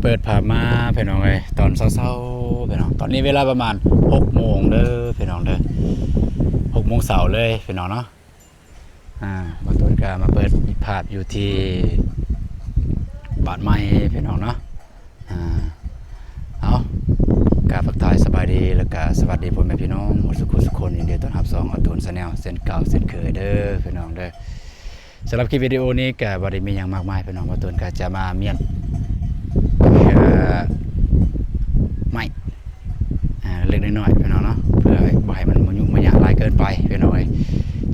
ເປີດພາບມາພີ່ນ້ອງເອີຍ ຕອນເຊົ້າໆ ພີ່ນ້ອງ. ຕອນນີ້ເວລາປະມານຫົກໂມງເດີພີ່ນ້ອງເດີ ຫົກໂມງເຊົ້າເລີຍພີ່ນ້ອງເນາະ. ອ່າ ບ່າວຕູນກະມາເປີດພາບຢູ່ທີ່ບ້ານໃໝ່ພີ່ນ້ອງເນາະ. ອ່າ ເອົາ ກາບທັກທາຍສະບາຍດີ ແລ້ວກະສະຫວັດດີພໍ່ແມ່ພີ່ນ້ອງໝົດສູ່ຜູ້ສູ່ຄົນ. ຍິນດີຕ້ອນຮັບຊ່ອງອາຕູນແຊນແນວເຊັ່ນເກົ່າເຊັ່ນເຄີຍເດີພີ່ນ້ອງເດີ. ສຳລັບຄລິບວິດີໂອນີ້ກະບໍ່ໄດ້ມີຫຍັງມາກມາຍພີ່ນ້ອງ, ບ່າວຕູນກະຈະມາມ້ຽນ ເພື່ອໄມ້ ອ່າ ເລັກໆນ້ອຍໆພີ່ນ້ອງເນາະ ເພື່ອບໍ່ໃຫ້ມັນມາຫຍຸ້ງມາຍາກຫຼາຍເກີນໄປພີ່ນ້ອງເອີຍ.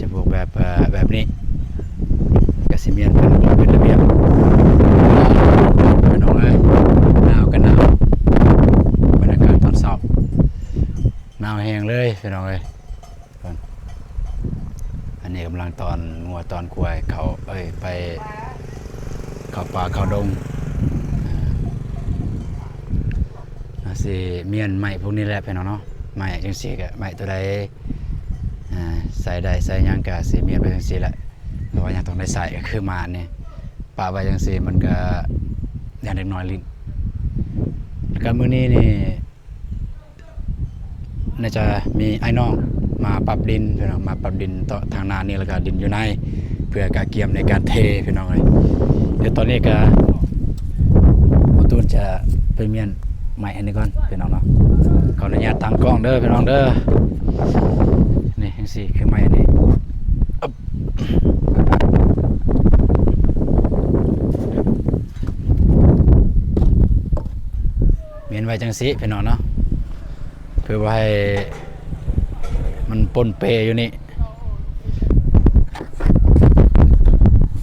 ຈະພວກແບບ ເອີ ແບບນີ້ກະຊິມ້ຽນເປັນລະບຽບພີ່ນ້ອງເອີຍ. ໜາວກະໜາວ ບັນຍາກາດຕອນເຊົ້າ ໜາວແຮງເລີຍພີ່ນ້ອງເອີຍ. ອັນນີ້ກຳລັງຕ້ອນງົວຕ້ອນຄວາຍເຂົ້າ ເອີຍ ໄປເຂົ້າປ່າເຂົ້າດົງ. ອ່າ ຊິມ້ຽນໄມ້ພວກນີ້ແຫຼະພີ່ນ້ອງເນາະ. ໄມ້ຈັ່ງຊີ້ກະໄມ້ໂຕໃດ ອ່າ ໃສ່ໄດ້ໃສ່ຫຍັງກະຊິມ້ຽນໄປຈັ່ງຊີ້ແຫຼະ. ເພາະວ່າຍັງຕ້ອງໄດ້ໃຊ້ ກະຄືໝາກນີ້ ປະໄວ້ຈັ່ງຊີ້ມັນກະຢ້ານເດັກນ້ອຍຫຼິ້ນ. ແລ້ວກະມື້ນີ້ນີ້ ໜ້າຈະມີອ້າຍນ້ອງມາປັບດິນພີ່ນ້ອງ ມາປັບດິນເຕາະທາງໜ້ານີ້ ແລ້ວກະດິນຢູ່ໃນ ເພື່ອກະກຽມໃນການເທພີ່ນ້ອງເອີຍ. ດຽວຕອນນີ້ກະບ່າວຕູນຈະໄປມ້ຽນໄມ້ອັນນີ້ກ່ອນພີ່ນ້ອງເນາະ. ຂໍອະນຸຍາດຕັ້ງກ້ອງເດີພີ່ນ້ອງເດີ. ນີ້ຈັ່ງຊີ້ຄືໄມ້ອັນນີ້ ມ້ຽນໄວ້ຈັ່ງຊີ້ພີ່ນ້ອງເນາະ ເພື່ອບໍ່ໃຫ້ມັນປົນເປຢູ່ນີ້.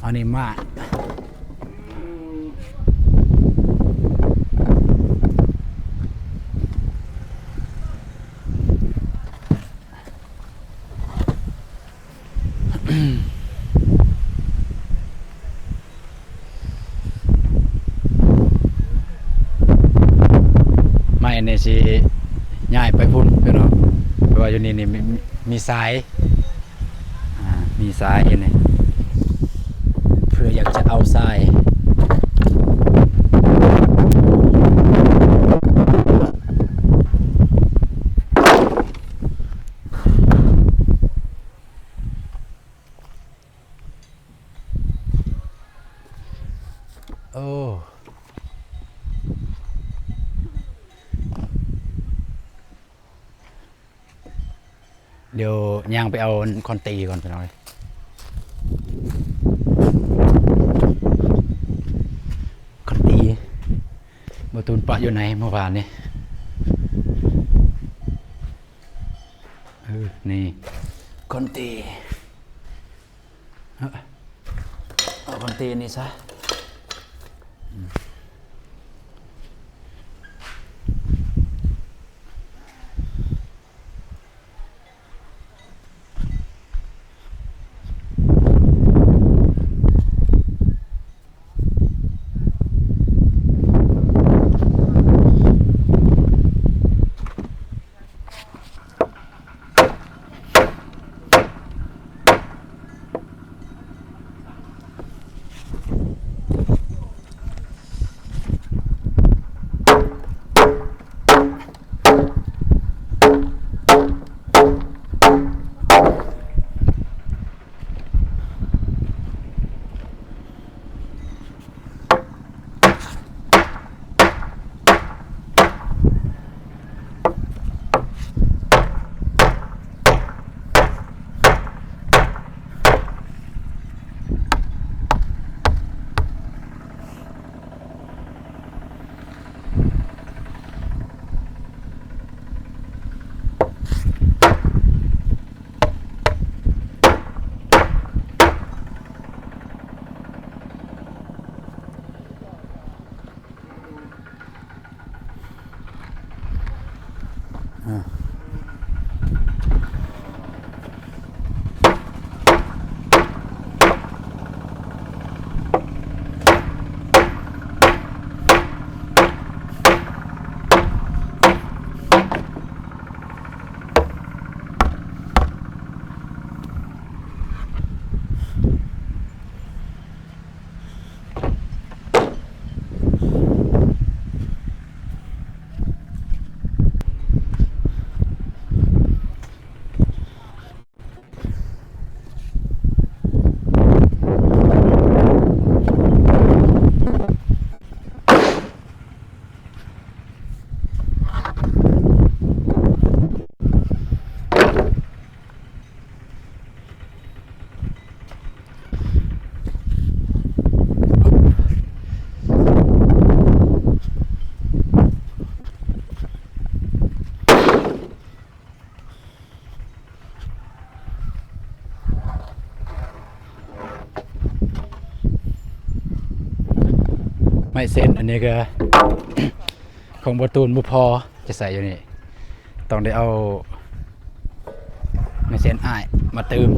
ອັນນີ້ມາ ໄມ້ອັນນີ້ຊິຍ້າຍໄປພຸ້ນພີ່ນ້ອງ ເພາະວ່າຢູ່ນີ້ນີ້ມີ ມີຊາຍ ອ່າ ມີຊາຍຢູ່ນີ້ ເພື່ອຢາກຈະເອົາຊາຍ. ໂອ້ ດຽວຍ່າງໄປເອົາອັນ ຄ້ອນຕີກ່ອນພີ່ນ້ອງເອີຍ. ຄ້ອນຕີບ່າວຕູນປະຢູ່ໃນເມື່ອວານນີ້. ເອີ ນີ້ ຄ້ອນຕີ ເອີ ເອົາຄ້ອນຕີນີ້ຊະ. ໄມ້ເສັ້ນອັນນີ້ກໍ ຂອງບໍ່ຕູນບໍ່ພໍຈະໃສ່ຢູ່ນີ້ ຕ້ອງໄດ້ເອົາໄມ້ເສັ້ນອ້າຍມາຕື່ມ.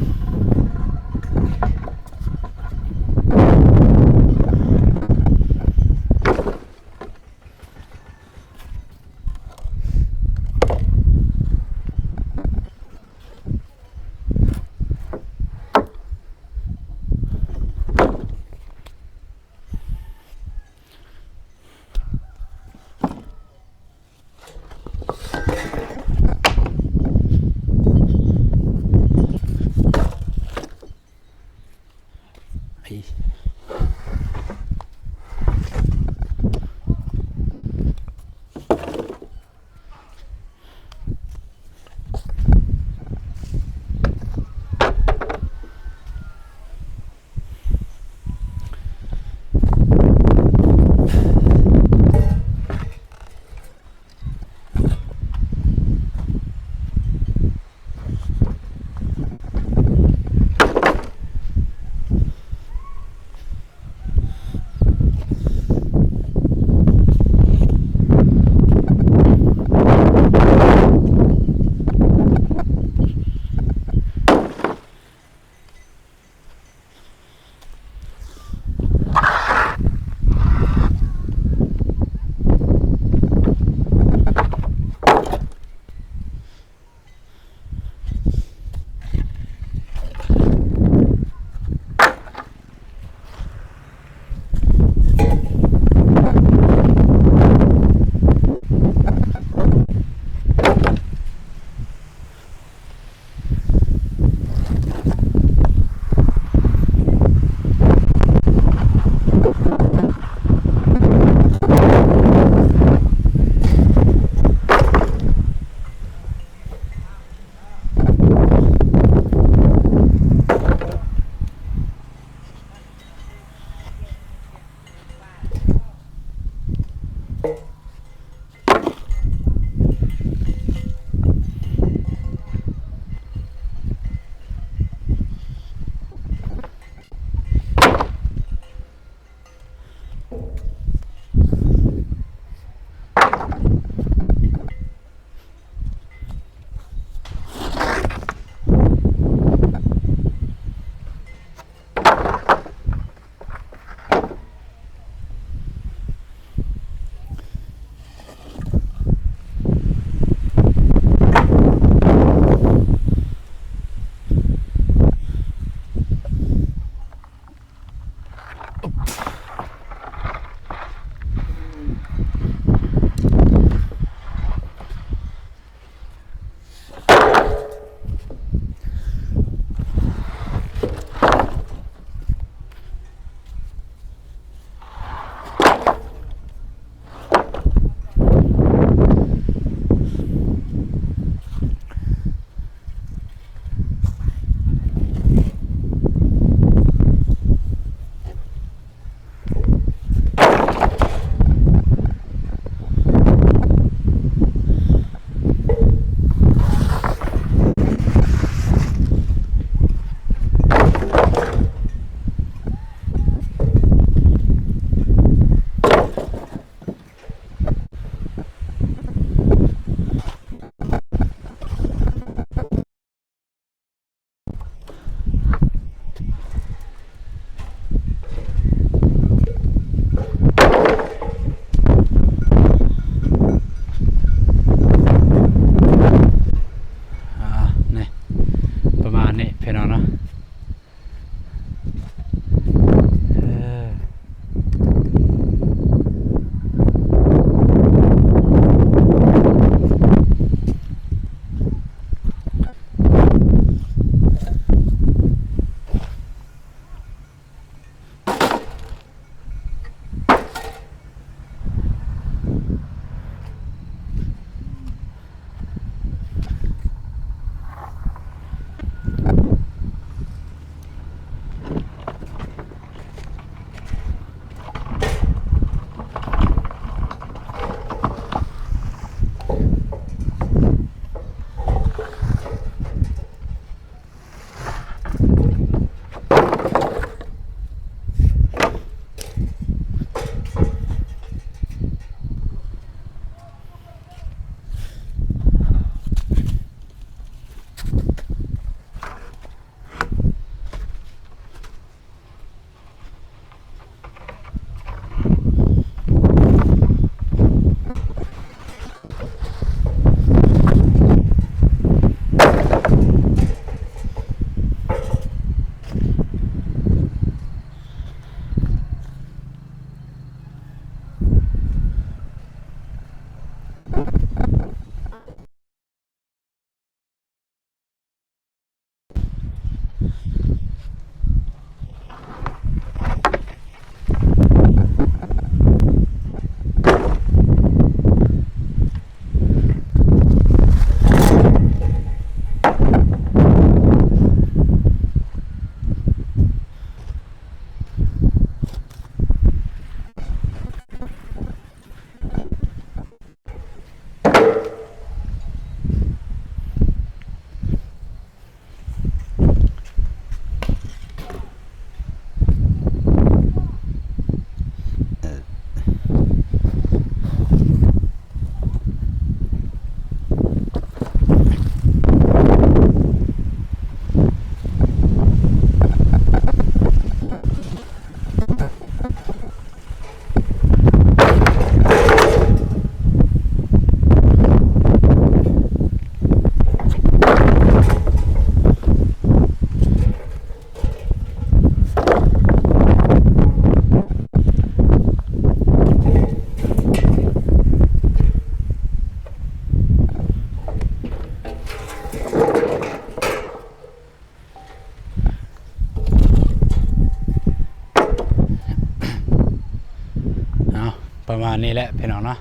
ປະມານນີ້ແຫຼະພີ່ນ້ອງເນາະ.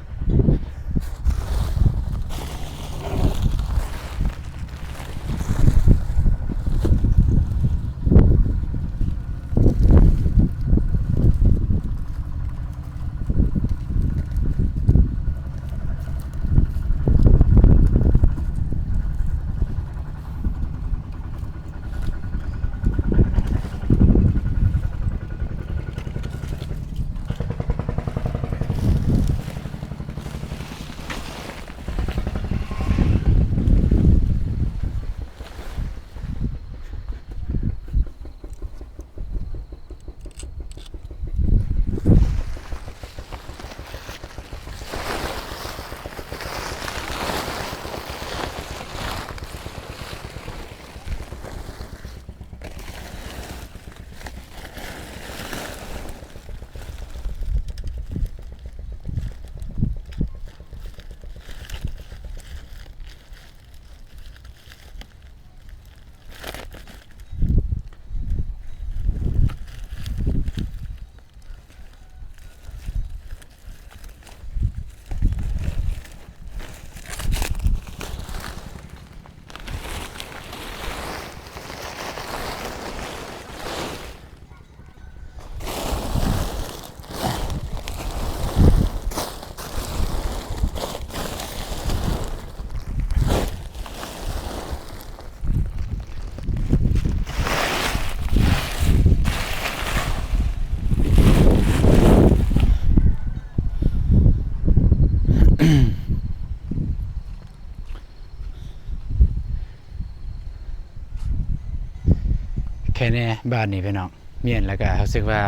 ແຄ່ແນ່ບ້ານນີ້ພີ່ນ້ອງ ມ້ຽນແລ້ວກະຮູ້ສຶກວ່າ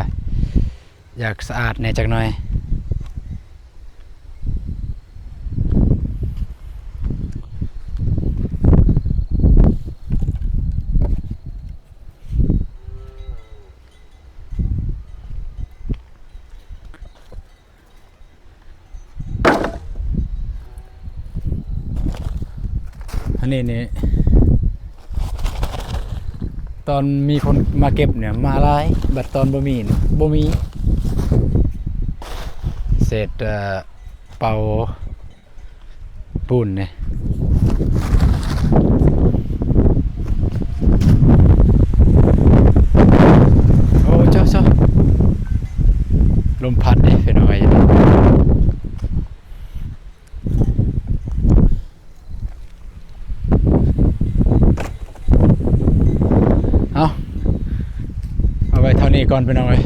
ຢາກສະອາດແດ່ຈັກໜ່ອຍ. ອັນນີ້ນີ້ ຕອນມີຄົນມາເກັບນີ້ມາຫຼາຍ, ບັດຕອນບໍ່ມີນີ້ບໍ່ມີ. ເສດ ເອີ ເປົາປູນນີ້. ໂອ້ ເຈົ້າ ເຈົ້າ ລົມພັດເດ້ພີ່ນ້ອງເອີຍ. ເອົາ ເອົາໄວ້ເທົ່ານີ້ກ່ອນພີ່ນ້ອງເອີຍ.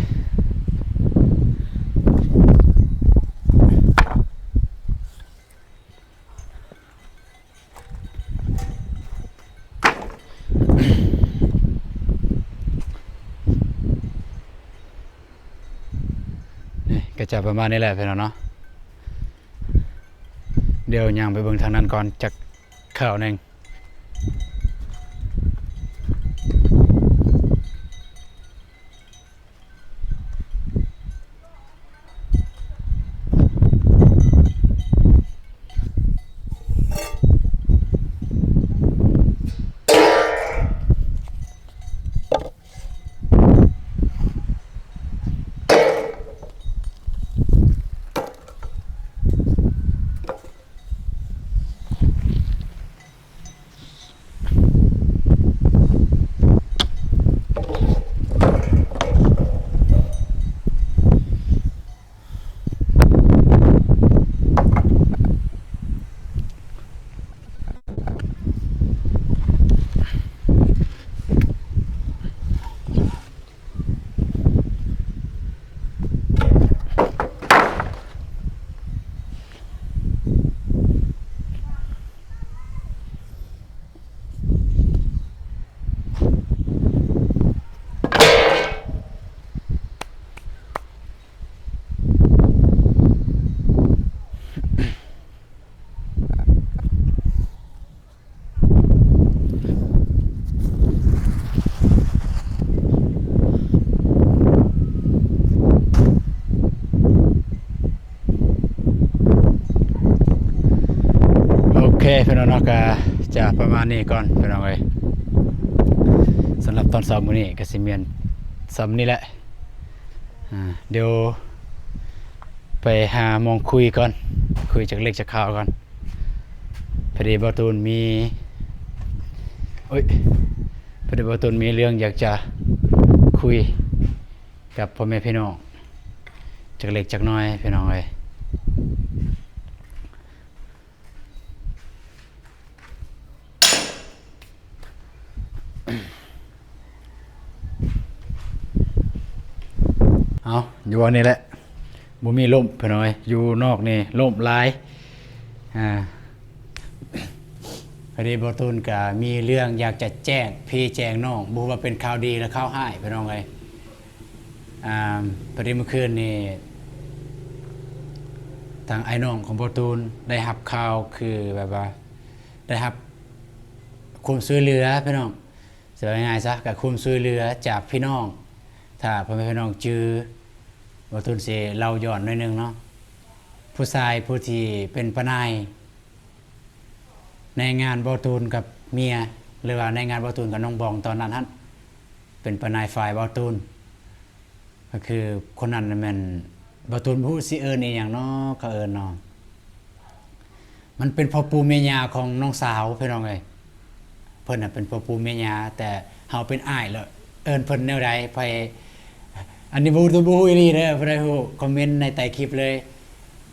ນີ້ກໍຈະປະມານນີ້ແຫຼະພີ່ນ້ອງເນາະ. ດຽວຍ່າງໄປເບິ່ງທາງນັ້ນກ່ອນຈັກຄາວໜຶ່ງ. ໂອເຄ ພີ່ນ້ອງເນາະ ກະຈະປະມານນີ້ກ່ອນພີ່ນ້ອງເອີຍ. ສຳລັບຕອນເຊົ້າມື້ນີ້ກະຊິແມ່ນສ່ຳນີ້ແຫຼະ. ອ່າ ດຽວ ໄປຫາໝ່ອງຄຸຍກ່ອນ ຄຸຍຈັກເລັກຈັກຄາວກ່ອນ. ພໍດີບ່າວຕູນມີ ໂອ້ຍ ພໍດີບ່າວຕູນມີເລື່ອງຢາກຈະຄຸຍກັບພໍ່ແມ່ພີ່ນ້ອງຈັກເລັກຈັກນ້ອຍ ພີ່ນ້ອງເອີຍ. ເອົາ ຢູ່ອັນນີ້ແຫຼະ ບໍ່ມີລົມ ພີ່ນ້ອງເອີຍ ຢູ່ນອກນີ້ລົມຫຼາຍ. ອ່າ ພໍດີບ່າວຕູນກະມີເລື່ອງຢາກຈະແຈ້ງພີ່ແຈ້ງນ້ອງ ບໍ່ຮູ້ວ່າເປັນຂ່າວດີຫຼືຂ່າວຮ້າຍ ພີ່ນ້ອງເອີຍ. ອ່າ ພໍດີມື້ຄືນນີ້ ທາງອ້າຍນ້ອງຂອງບ່າວຕູນໄດ້ຮັບຂ່າວ ຄືແບບວ່າໄດ້ຮັບຄວາມຊ່ວຍເຫຼືອ ພີ່ນ້ອງ ຊິເວົ້າງ່າຍໆຊະ ກະຄວາມຊ່ວຍເຫຼືອຈາກພີ່ນ້ອງ. ຖ້າພໍ່ແມ່ພີ່ນ້ອງຈື່ ບ່າວຕູນຊິເລົ່າຍ້ອນໜ້ອຍໜຶ່ງເນາະ. ຜູ້ຊາຍຜູ້ທີ່ເປັນປານາຍ ໃນງານບ່າວຕູນກັບເມຍ ຫຼືວ່າໃນງານບ່າວຕູນກັບນ້ອງບອງຕອນນັ້ນຫັ້ນ ເປັນປານາຍຝ່າຍບ່າວຕູນ. ກໍຄືຄົນນັ້ນນະແມ່ນ ບ່າວຕູນບໍ່ຮູ້ຊິເອີ້ນອີ່ຫຍັງເນາະ ເຂົາເອີ້ນເນາະ ມັນເປັນພໍ່ປູ່ແມ່ຍ່າຂອງນ້ອງສາວ ພີ່ນ້ອງເອີຍ. ເພິ່ນນະເປັນພໍ່ປູ່ແມ່ຍ່າ ແຕ່ເຮົາເປັນອ້າຍ ແລ້ວເອີ້ນເພິ່ນແນວໃດ ໃຜ ອັນນີ້ບໍ່ຮູ້ ບໍ່ຮູ້ອີ່ຫຼີເດີ. ຜູ້ໃດຮູ້ຄອມເມັນໃນໃຕ້ຄລິບເລີຍ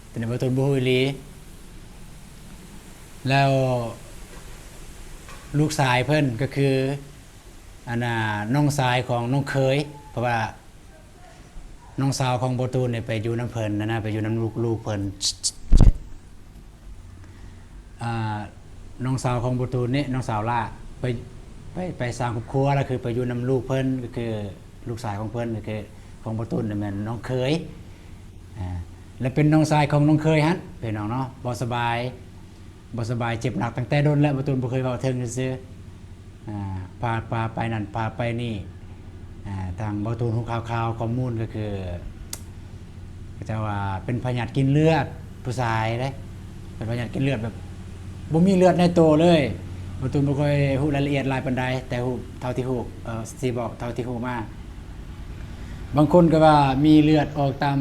ແຕ່ວ່າຕົນບໍ່ຮູ້ອີ່ຫຼີ. ແລ້ວລູກຊາຍເພິ່ນກໍຄື ອັນນ່າ ນ້ອງຊາຍຂອງນ້ອງເຂີຍ ເພາະວ່າ ນ້ອງສາວຂອງບ່າວຕູນນີ້ໄປຢູ່ນຳເພິ່ນນະນະ ໄປຢູ່ນຳລູກ ລູກເພິ່ນ. ອ່າ ນ້ອງສາວຂອງບ່າວຕູນນີ້ ນ້ອງສາວຫຼ້າ ໄປ ໄປ ໄປສ້າງຄອບຄົວ ແລ້ວຄືໄປຢູ່ນຳລູກເພິ່ນ ກໍຄືລູກຊາຍຂອງເພິ່ນ ກໍຄືຂອງບ່າວຕູນນີ້ແມ່ນນ້ອງເຂີຍ. ອ່າ ແລະເປັນນ້ອງຊາຍຂອງນ້ອງເຂີຍຫັ້ນ ພີ່ນ້ອງເນາະ ບໍ່ສະບາຍ. ບໍ່ສະບາຍເຈັບໜັກຕັ້ງແຕ່ດົນແລ້ວ ບ່າວຕູນບໍ່ເຄີຍເວົ້າເຖິງຊື່ໆ. ອ່າ ພາ ພາໄປນັ້ນ ພາໄປນີ້ ອ່າ ທາງບ່າວຕູນຮູ້ຂ່າວໆ ຂໍ້ມູນກໍຄື ເຂົາເຈົ້າວ່າເປັນພະຍາດກິນເລືອດ ຜູ້ຊາຍເດ້ ເປັນພະຍາດກິນເລືອດ ແບບບໍ່ມີເລືອດໃນໂຕເລີຍ. ບ່າວຕູນບໍ່ຄ່ອຍຮູ້ລາຍລະອຽດຫຼາຍປານໃດ ແຕ່ຮູ້ເທົ່າທີ່ຮູ້ ເອີ ຊິບອກເທົ່າທີ່ຮູ້ມາ. ບາງຄົນກໍວ່າມີເລືອດອອກຕາມ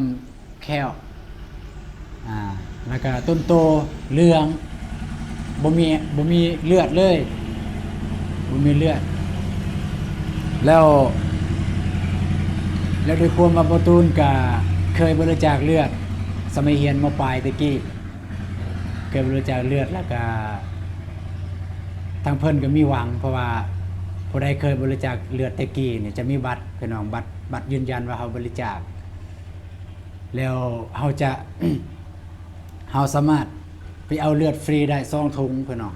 ແຂ້ວ ອ່າ ແລ້ວກະຕົ້ນໂຕເຫຼືອງ ບໍ່ມີ ບໍ່ມີເລືອດເລີຍ ບໍ່ມີເລືອດ. ແລ້ວ ແລ້ວດ້ວຍຄວາມວ່າບ່າວຕູນກະເຄີຍບໍລິຈາກເລືອດ ສະໄໝຮຽນ ມ.ປາຍ ແຕ່ກີ້ ເຄີຍບໍລິຈາກເລືອດ ແລ້ວກະທາງເພິ່ນກະມີຫວັງ ເພາະວ່າຜູ້ໃດເຄີຍບໍລິຈາກເລືອດແຕ່ກີ້ນີ້ ຈະມີບັດ ພີ່ນ້ອງ ບັດ ບັດຢືນຢັນວ່າເຮົາບໍລິຈາກ ແລ້ວເຮົາຈະ ເຮົາສາມາດໄປເອົາເລືອດຟຣີໄດ້ສອງຖົງ ພີ່ນ້ອງ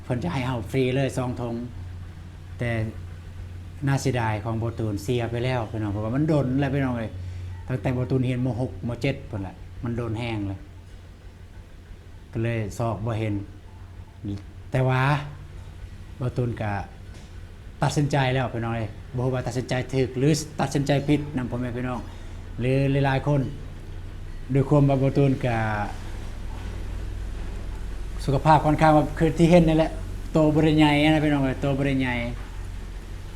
ເພິ່ນຈະໃຫ້ເຮົາຟຣີເລີຍສອງຖົງ. ແຕ່ໜ້າເສຍດາຍຂອງບ່າວຕູນເສຍໄປແລ້ວ ພີ່ນ້ອງ ເພາະວ່າມັນດົນແລ້ວ ພີ່ນ້ອງເອີຍ ຕັ້ງແຕ່ບ່າວຕູນຮຽນ ມໍຫົກ ມໍເຈັດ ພຸ້ນແຫຼະ ມັນດົນແຮງເລີຍ ກໍເລີຍຊອກບໍ່ເຫັນ. ແຕ່ວ່າບ່າວຕູນກະຕັດສິນໃຈແລ້ວ ພີ່ນ້ອງເອີຍ ບໍ່ຮູ້ວ່າຕັດສິນໃຈຖືກ ຫຼື ຕັດສິນໃຈຜິດນຳພໍ່ແມ່ພີ່ນ້ອງ ຫຼື ຫຼາຍໆຄົນ. ດ້ວຍຄວາມວ່າບ່າວຕູນກະສຸຂະພາບຂ້ອນຂ້າງວ່າ ຄືທີ່ເຫັນນີ້ແຫຼະ ໂຕບໍ່ໄດ້ໃຫຍ່ນະ ພີ່ນ້ອງເອີຍ ໂຕບໍ່ໄດ້ໃຫຍ່.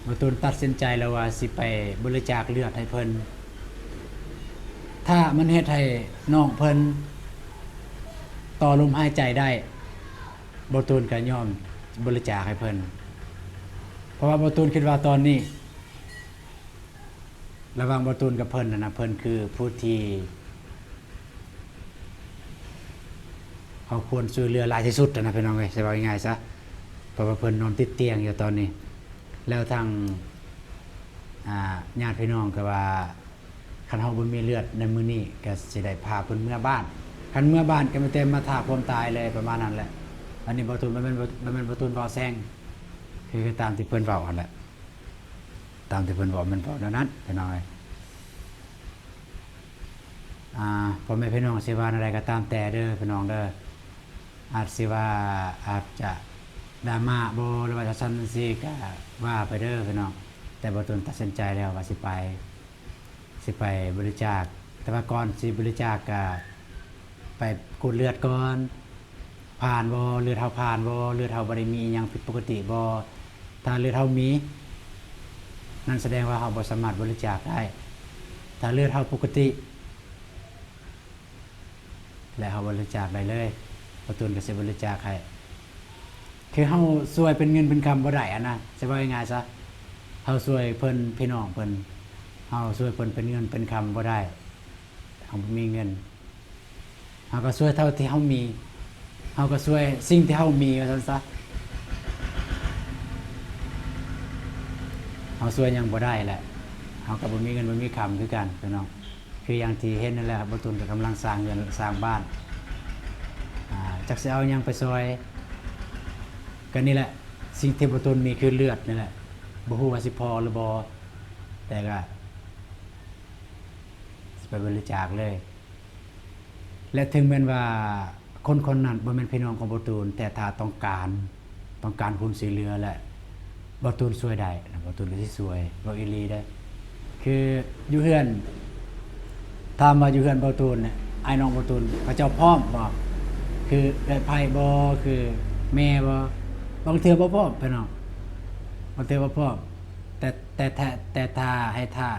ບ່າວຕູນຕັດສິນໃຈແລ້ວວ່າຊິໄປບໍລິຈາກເລືອດໃຫ້ເພິ່ນ ຖ້າມັນເຮັດໃຫ້ນ້ອງເພິ່ນຕໍ່ລົມຫາຍໃຈໄດ້ ບ່າວຕູນກໍຍອມບໍລິຈາກໃຫ້ເພິ່ນ ເພາະວ່າບ່າວຕູນຄິດວ່າຕອນນີ້ ລະຫວ່າງບ່າວຕູນກັບເພິ່ນຫັ້ນນະ ເພິ່ນຄືຜູ້ທີ່ເຮົາຄວນຊ່ວຍເຫຼືອຫຼາຍທີ່ສຸດຫັ້ນນະ ພີ່ນ້ອງເອີຍ ຊິເວົ້າງ່າຍໆຊະ ເພາະວ່າເພິ່ນນອນຕິດຕຽງຢູ່ຕອນນີ້. ແລ້ວທາງ ອ່າ ຍາດພີ່ນ້ອງກໍວ່າ ຄັນເຮົາບໍ່ມີເລືອດໃນມື້ນີ້ ກໍຊິໄດ້ພາເພິ່ນເມືອບ້ານ ຄັນເມືອບ້ານກໍມີແຕ່ມາຖ້າຄວາມຕາຍເລີຍ ປະມານນັ້ນແຫຼະ. ອັນນີ້ບ່າວຕູນ ມັນແມ່ນ ມັນແມ່ນບ່າວຕູນເວົ້າແຊງ ຄື ຄືຕາມທີ່ເພິ່ນເວົ້າຫັ້ນແຫຼະ ຕາມທີ່ເພິ່ນເວົ້າ ແມ່ນເວົ້າແນວນັ້ນ ພີ່ນ້ອງເອີຍ. ອ່າ ພໍ່ແມ່ພີ່ນ້ອງຊິວ່າແນວໃດກໍຕາມແຕ່ເດີ ພີ່ນ້ອງເດີ ອາດຊິວ່າ ອາດຈະດຣາມາບໍ ຫຼືວ່າຈັ່ງຊັ້ນຈັ່ງຊີ້ກໍວ່າໄປເດີ ພີ່ນ້ອງ. ແຕ່ບ່າວຕູນຕັດສິນໃຈແລ້ວວ່າຊິໄປ ຊິໄປບໍລິຈາກ ແຕ່ວ່າກ່ອນຊິບໍລິຈາກກໍໄປກວດເລືອດກ່ອນ ຜ່ານບໍ່ ເລືອດເຮົາຜ່ານບໍ່, ເລືອດເຮົາບໍ່ໄດ້ມີອີ່ຫຍັງຜິດປົກກະຕິບໍ່. ຖ້າເລືອດເຮົາມີ ນັ້ນສະແດງວ່າເຮົາບໍ່ສາມາດບໍລິຈາກໄດ້. ຖ້າເລືອດເຮົາປົກກະຕິ ແລະ ເຮົາບໍລິຈາກໄດ້ເລີຍ, ບ່າວຕູນກໍຊິບໍລິຈາກໃຫ້. ຄືເຮົາຊ່ວຍເປັນເງິນເປັນຄຳບໍ່ໄດ້ຫັ້ນນະ, ຊິເວົ້າງ່າຍໆຊະ, ເຮົາຊ່ວຍເພິ່ນ ພີ່ນ້ອງເພິ່ນ, ເຮົາຊ່ວຍເພິ່ນເປັນເງິນເປັນຄຳບໍ່ໄດ້, ເຮົາບໍ່ມີເງິນ. ເຮົາກໍຊ່ວຍເທົ່າທີ່ເຮົາມີ, ເຮົາກໍຊ່ວຍສິ່ງທີ່ເຮົາມີ ວ່າຊັ້ນຊະ. ເຮົາຊ່ວຍຫຍັງບໍ່ໄດ້ແຫຼະ, ເຮົາກໍບໍ່ມີເງິນບໍ່ມີຄຳຄືກັນ ພີ່ນ້ອງ. ຄືຢ່າງທີ່ເຫັນນັ້ນແຫຼະ, ບ່າວຕູນກໍກຳລັງສ້າງເຮືອນສ້າງບ້ານ, ອາ, ຈັກຊິເອົາຫຍັງໄປຊ່ອຍ. ກໍນີ້ແຫຼະ, ສິ່ງທີ່ບ່າວຕູນມີຄືເລືອດນີ້ແຫຼະ, ບໍ່ຮູ້ວ່າຊິພໍຫຼືບໍ່, ແຕ່ກໍ ຊິໄປບໍລິຈາກເລີຍ. ແລະ ເຖິງແມ່ນວ່າຄົນຄົນນັ້ນບໍ່ແມ່ນພີ່ນ້ອງຂອງບ່າວຕູນ, ແຕ່ຖ້າຕ້ອງການ, ຕ້ອງການຄວາມຊ່ວຍເຫຼືອ ແລະ ບ່າວຕູນຊ່ວຍໄດ້ນະ, ບ່າວຕູນກໍຊິຊ່ວຍ, ເວົ້າອີ່ຫຼີເດ້. ຄືຢູ່ເຮືອນ, ຖາມວ່າຢູ່ເຮືອນບ່າວຕູນ, ອ້າຍນ້ອງບ່າວຕູນ ເຂົາເຈົ້າພ້ອມບໍ່? ຄືເອື້ອຍໃພ້ບໍ່? ຄືແມ່ບໍ່? ບາງເທື່ອບໍ່ພ້ອມ ພີ່ນ້ອງ, ບາງເທື່ອບໍ່ພ້ອມ. ແຕ່ ແຕ່ ແຕ່ຖ້າໃຫ້ຖ້າ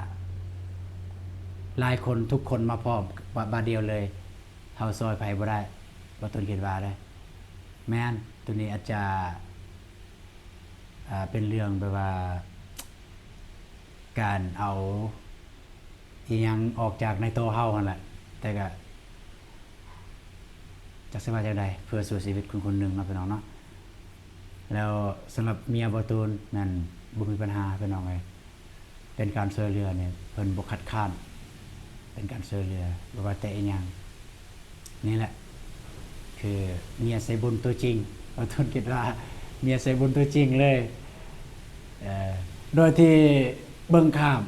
ຫຼາຍຄົນ ທຸກຄົນມາພ້ອມບາດດຽວເລີຍ, ເຮົາຊ່ອຍໃຜບໍ່ໄດ້, ບ່າວຕູນຄິດວ່າເດ້. ແມ່ນ, ໂຕນີ້ອາດຈະ ອາ ເປັນເລື່ອງແບບວ່າ ການເອົາອີ່ຫຍັງອອກຈາກໃນໂຕເຮົາຫັ້ນແຫຼະ, ແຕ່ກະ ຈັກຊິວ່າຈັ່ງໃດ ເພື່ອສູ່ຊີວິດຄົນຄົນໜຶ່ງເນາະ ພີ່ນ້ອງເນາະ. ແລ້ວສຳລັບເມຍບ່າວຕູນນັ້ນບໍ່ມີບັນຫາ ພີ່ນ້ອງເອີຍ, ເປັນການຊ່ວຍເຫຼືອນີ້ເພິ່ນບໍ່ຄັດຄ້ານ, ເປັນການຊ່ວຍເຫຼືອ ບໍ່ວ່າແຕ່ອີ່ຫຍັງ. ນີ້ແຫຼະ ຄືເມຍໃສ່ບຸນຕົວຈິງ, ບ່າວຕູນຄິດວ່າເມຍໃສ່ບຸນຕົວຈິງເລີຍ, ເອີ ໂດຍທີ່ເບິ່ງຂ້າມ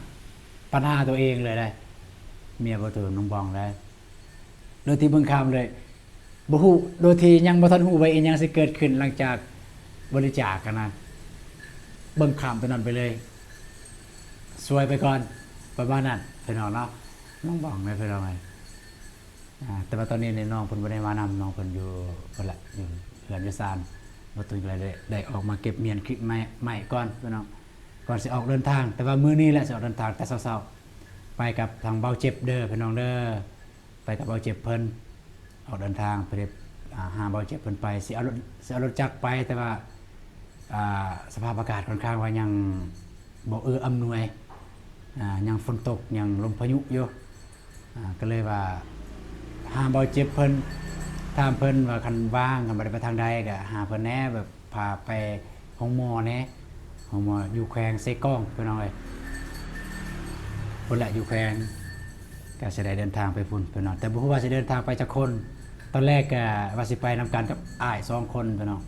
ບັນຫາຕົວເອງເລີຍເດ້, ເມຍບ່າວຕູນ ນ້ອງບອງເດ້, ໂດຍທີ່ເບິ່ງຂ້າມເລີຍ, ບໍ່ຮູ້, ໂດຍທີ່ຍັງບໍ່ທັນຮູ້ວ່າອີ່ຫຍັງຊິເກີດຂຶ້ນຫຼັງຈາກບໍລິຈາກຫັ້ນນະ, ເບິ່ງຂ້າມຕົວນັ້ນໄປເລີຍ, ຊ່ວຍໄປກ່ອນ, ປະມານນັ້ນ ພີ່ນ້ອງເນາະ, ນ້ອງບອງເດ້ ພີ່ນ້ອງເອີຍ. ອາ ແຕ່ວ່າຕອນນີ້ນີ້ນ້ອງເພິ່ນບໍ່ໄດ້ມານຳ, ນ້ອງເພິ່ນຢູ່ພຸ້ນລະ ຢູ່ເຮືອນຢູ່ຊານ, ບ່າວຕູນກໍເລີຍໄດ້ ໄດ້ອອກມາເກັບມ້ຽນ ໄມ້ ໄມ້ກ່ອນ ພີ່ນ້ອງ, ກ່ອນຊິອອກເດີນທາງ. ແຕ່ວ່າມື້ນີ້ແຫຼະຊິອອກເດີນທາງແຕ່ເຊົ້າໆ, ໄປກັບທາງບ່າວເຈັບເດີ ພີ່ນ້ອງເດີ, ໄປກັບບ່າວເຈັບເພິ່ນອອກເດີນທາງ ເພິ່ນ ອາ ຫາບ່າວເຈັບເພິ່ນໄປ, ຊິເອົາລົດ ຊິເອົາລົດຈັກໄປ, ແຕ່ວ່າ ອາ ສະພາບອາກາດຄ່ອນຂ້າງວ່າຍັງບໍ່ເອື້ອອຳນວຍ, ອາ ຍັງຝົນຕົກ ຍັງລົມພາຍຸຢູ່. ອາ ກໍເລີຍວ່າຫາບ່າວເຈັບເພິ່ນ, ຖາມເພິ່ນວ່າຄັນວ່າງ, ຄັນບໍ່ໄດ້ໄປທາງໃດກໍຫາເພິ່ນແດ່, ແບບພາໄປໂຮງໝໍແດ່, ໂຮງໝໍຢູ່ແຂວງເຊກອງ ພີ່ນ້ອງເອີຍ, ພຸ້ນແຫຼະ ຢູ່ແຂວງ, ກໍຊິໄດ້ເດີນທາງໄປພຸ້ນ ພີ່ນ້ອງ, ແຕ່ບໍ່ຮູ້ວ່າຊິເດີນທາງໄປຈັກຄົນ. ຕອນແລກກໍວ່າຊິໄປນຳກັນກັບອ້າຍສອງຄົນ ພີ່ນ້ອງ,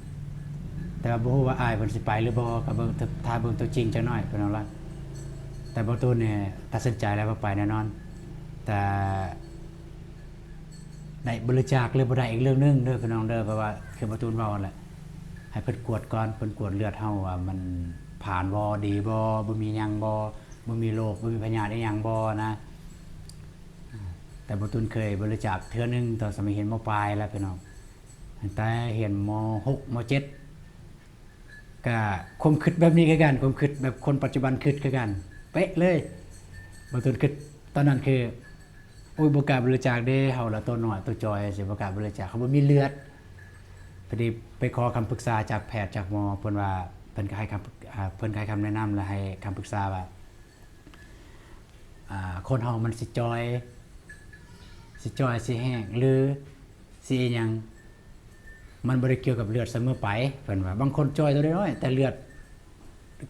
ແຕ່ວ່າບໍ່ຮູ້ວ່າອ້າຍເພິ່ນຊິໄປຫຼືບໍ່, ກໍເບິ່ງ ຖ້າເບິ່ງຕົວຈິງຈັກໜ້ອຍ ພີ່ນ້ອງລະ. ແຕ່ບ່າວຕູນນີ້ຕັດສິນໃຈແລ້ວວ່າໄປແນ່ນອນ, ແຕ່ໄດ້ບໍລິຈາກຫຼືບໍ່ໄດ້ອີກເລື່ອງໜຶ່ງເດີ ພີ່ນ້ອງເດີ, ເພາະວ່າຄືບ່າວຕູນເວົ້າຫັ້ນແຫຼະ, ໃຫ້ເພິ່ນກວດກ່ອນ, ເພິ່ນກວດເລືອດເຮົາວ່າມັນຜ່ານບໍ່, ດີບໍ່, ບໍ່ມີຫຍັງບໍ່, ບໍ່ມີໂລກ, ບໍ່ມີພະຍາດອີ່ຫຍັງບໍ່ນະ. ແຕ່ບ່າວຕູນເຄີຍບໍລິຈາກເທື່ອໜຶ່ງ ຕອນສະໄໝຮຽນ ມ.ປາຍແລ້ວ ພີ່ນ້ອງ, ຕັ້ງແຕ່ຮຽນ ມ.ຫົກ ມ.ເຈັດ ກະຄວາມຄິດແບບນີ້ຄືກັນ, ຄວາມຄິດແບບຄົນປັດຈຸບັນຄິດຄືກັນເປະເລີຍ. ບ່າວຕູນຄິດຕອນນັ້ນຄື ໂອ້ຍ ບໍ່ກ້າບໍລິຈາກເດ້, ເຮົາລະໂຕນ້ອຍໂຕຈ່ອຍ ຊິບໍ່ກ້າບໍລິຈາກ, ເຮົາບໍ່ມີເລືອດ. ພໍດີໄປຂໍຄຳປຶກສາຈາກແພດຈາກໝໍ, ເພິ່ນວ່າ ເພິ່ນກໍໃຫ້ຄຳ ອາ ເພິ່ນກໍໃຫ້ຄຳແນະນຳ ແລະ ໃຫ້ຄຳປຶກສາວ່າ ອາ ຄົນເຮົາມັນຊິຈ່ອຍ ຊິຈ່ອຍ ຊິແຫ້ງ ຫຼື ຊິອີ່ຫຍັງ, ມັນບໍ່ໄດ້ກ່ຽວກັບເລືອດສະເໝີໄປ. ເພິ່ນວ່າບາງຄົນຈ່ອຍໂຕນ້ອຍໆ ແຕ່ເລືອດ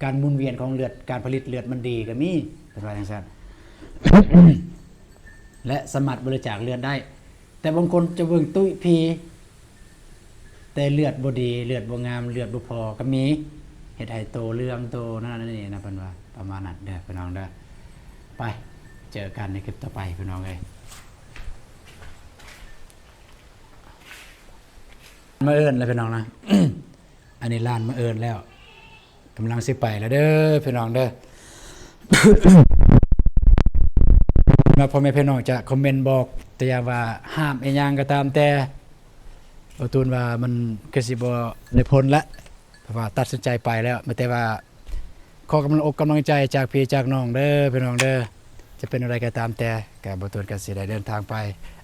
ການໝູນວຽນຂອງເລືອດ ການຜະລິດເລືອດມັນດີກໍມີ, ເພິ່ນວ່າຈັ່ງຊັ້ນ, ແລະ ສາມາດບໍລິຈາກເລືອດໄດ້. ແຕ່ບາງຄົນຈະເບິ່ງຕຸ້ຍພີ ແຕ່ເລືອດບໍ່ດີ ເລືອດບໍ່ງາມ ເລືອດບໍ່ພໍກໍມີ, ເຮັດໃຫ້ໂຕເຫຼືອງໂຕນັ້ນນີ້ນະ, ເພິ່ນວ່າປະມານນັ້ນເດີ ພີ່ນ້ອງເດີ. ໄປ ເຈີກັນໃນຄລິບຕໍ່ໄປ ພີ່ນ້ອງເອີຍ. ມາເອີ້ນແລ້ວ ພີ່ນ້ອງນະ, ອັນນີ້ຫຼານມາເອີ້ນແລ້ວ. ກຳລັງຊິໄປແລ້ວເດີພີ່ນ້ອງເດີ. ວ່າພໍ່ແມ່ພີ່ນ້ອງຈະຄອມເມັນບອກ ແຕ່ຢ່າງວ່າຫ້າມອີ່ຫຍັງກໍຕາມແຕ່, ບ່າວຕູນວ່າມັນຄືຊິບໍ່ໄດ້ຜົນລະ ເພາະວ່າຕັດສິນໃຈໄປແລ້ວ. ມີແຕ່ວ່າຂໍກຳລັງອົກກຳລັງໃຈຈາກພີ່ຈາກນ້ອງເດີພີ່ນ້ອງເດີ. ຈະເປັນແນວໃດກໍຕາມແຕ່ ກໍບ່າວຕູນກໍຊິໄດ້ເດີນທາງໄປ.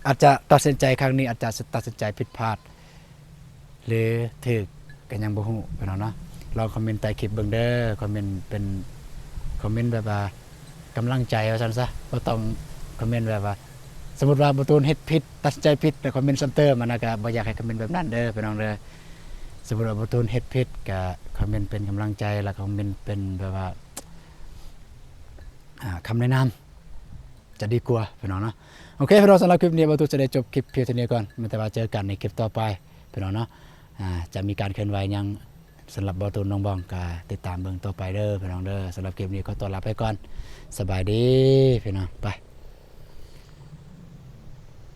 ອາດຈະຕັດສິນໃຈຄັ້ງນີ້ ອາດຈະຕັດສິນໃຈຜິດພາດ ຫຼືຖືກກໍຍັງບໍ່ຮູ້ພີ່ນ້ອງເນາະ. ລອງຄອມເມັນໃຕ້ຄລິບເບິ່ງເດີ ຄອມເມັນເປັນ ຄອມເມັນແບບວ່າກຳລັງໃຈວ່າຊັ້ນຊະ. ບໍ່ຕ້ອງຄອມເມັນແບບວ່າ ສົມມຸດວ່າບໍ່ຕູນເຮັດຜິດ ຕັດສິນໃຈຜິດ ແລ້ວຄອມເມັນຊ້ຳເຕີມ ອັນນັ້ນກໍບໍ່ຢາກໃຫ້ຄອມເມັນແບບນັ້ນເດີພີ່ນ້ອງເດີ. ສົມມຸດວ່າບໍ່ຕູນເຮັດຜິດ ກໍຄອມເມັນເປັນກຳລັງໃຈ ແລ້ວຄອມເມັນເປັນແບບວ່າ ອ່າ ຄຳແນະນຳ ຈະດີກວ່າພີ່ນ້ອງເນາະ. ໂອເຄພີ່ນ້ອງ ສຳລັບຄລິບນີ້ ບ່າວຕູນຈະໄດ້ຈົບຄລິບພຽງເທົ່ານີ້ກ່ອນ ແຕ່ວ່າເຈີກັນໃນຄລິບຕໍ່ໄປພີ່ນ້ອງເນາະ. ອ່າ ຈະມີການເຄື່ອນໄຫວຫຍັງ ສຳລັບບ່າວຕູນນ້ອງບອງ ກໍຕິດຕາມເບິ່ງຕໍ່ໄປເດີພີ່ນ້ອງເດີ. ສຳລັບຄລິບນີ້ ຂໍຕົວລາໄປກ່ອນ. ສະບາຍດີພີ່ນ້ອງ ໄປ.